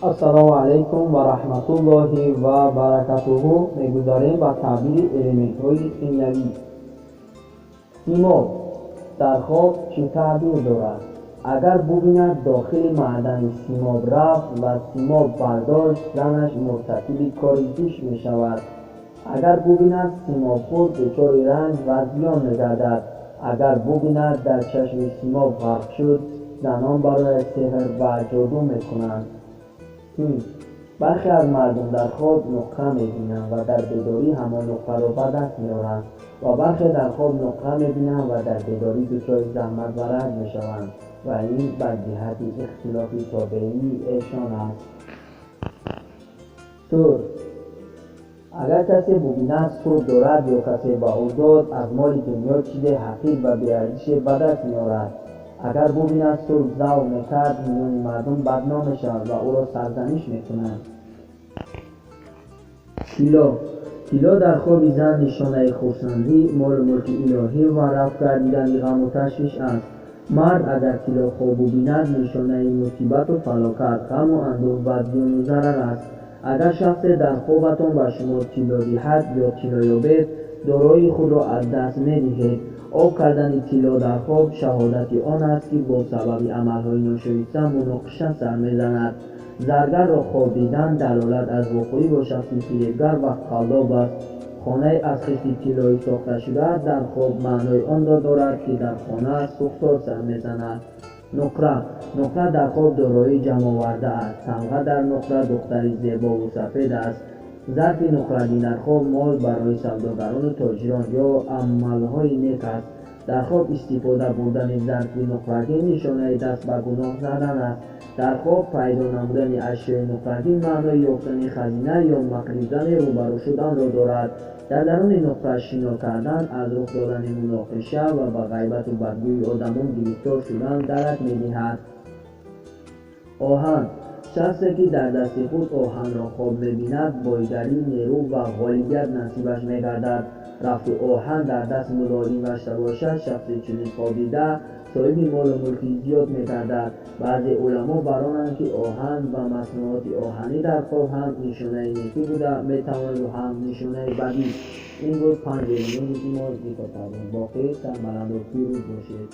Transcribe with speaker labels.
Speaker 1: Ассалому алайкум ва раҳматуллоҳи ва баракатуҳу. Мегузарем ба таъбири элементҳои химиявӣ. Симоб дар хоб чӣ таъбир дорад? Агар бубинад, дохили маъдани симоб рафт ва симоб бардошт, занаш муртакиби кори зишт мешавад. Агар бубинад, симоб хӯрд, дучори ранҷ ва зиён мегардад. Агар бубинад, дар чашми симоб ғарқ шуд, занон барояш сеҳр ва ҷоду мекунанд. Сим. Бархе аз мардум дар хоб нуқра мебинанд ва дар бедорӣ ҳамон нуқраро ба даст меоранд ва бархе дар хоб нуқра мебинанд ва дар бедорӣ дучори заҳмат ва ранҷ мешаванд ва ин бар ҷиҳати ихтилофи тобеии эшон аст. Сурб. Агар касе бубинад, сурб дорад ё касе ба ӯ дод, аз моли дунё чизе ҳақир ва беарзише ба даст меорад. Агар бубинад, сурб завқ мекард, миёни мардум бадном мешавад ва ӯро сарзаниш мекунанд. Тилло. Тилло дар хоби зан нишонаи хурсандӣ, молу мулки илоҳӣ ва рафт гардидани ғаму ташвиш аст. Мард агар тилло хоб бубинад, нишонаи мусибату фалокат, ғаму андӯҳ ва зиёну зарар аст. Агар шахсе дар хобатон ба шумо тилло диҳад ё тилло ёбед, дороии худро аз даст медиҳед. Об кардани тилло дар хоб шаҳодати он аст, ки бо сабаби амалҳои ношоиста муноқиша сар мезанад. Заргарро хоб дидан далолат аз вохӯрӣ бо шахси фиребгар ва қаллоб аст. Хонае аз хишти тиллоӣ сохта шуда дар хоб маънои онро дорад, ки дар хона сӯхтор сар мезанад. Нуқра. Нуқра дар хоб дороии ҷамъоварда аст. Тамға дар нуқра духтари зебову сафед аст. Зарфи нуқрагин дар хоб мол барои савдогарону тоҷирон ё амалҳои нек аст. Дар хоб истифода бурдани зарфи нуқрагин нишонаи даст ба гуноҳ задан аст. Дар хоб пайдо намудани ашёи нуқрагин маънои ёфтани хазина ё макри зане рӯбарӯ шуданро дорад. Дар даруни нуқра шино кардан аз рух додани муноқиша ва ба ғайбату бадгӯии одамон гирифтор шудан дарак медиҳад. Оҳан. Шахсе ки дар дасти худ оҳанро хоб мебинад, бойгарӣ, нерӯ ва ғолибият насибаш мегардад. Рафту оҳан дар даст мулоим гашта бошад, шахси чунин хобдида соҳиби молу мулки зиёд мегардад. Баъзе уламо бар онанд, ки оҳан ва маснуоти оҳанӣ дар хоб ҳам нишонаи некӣ буда метавонаду ҳам нишонаи бадӣ. Ин буд панҷ элементе, ки мо зикр кардем. Боқӣ сарбаланду пирӯз бошед.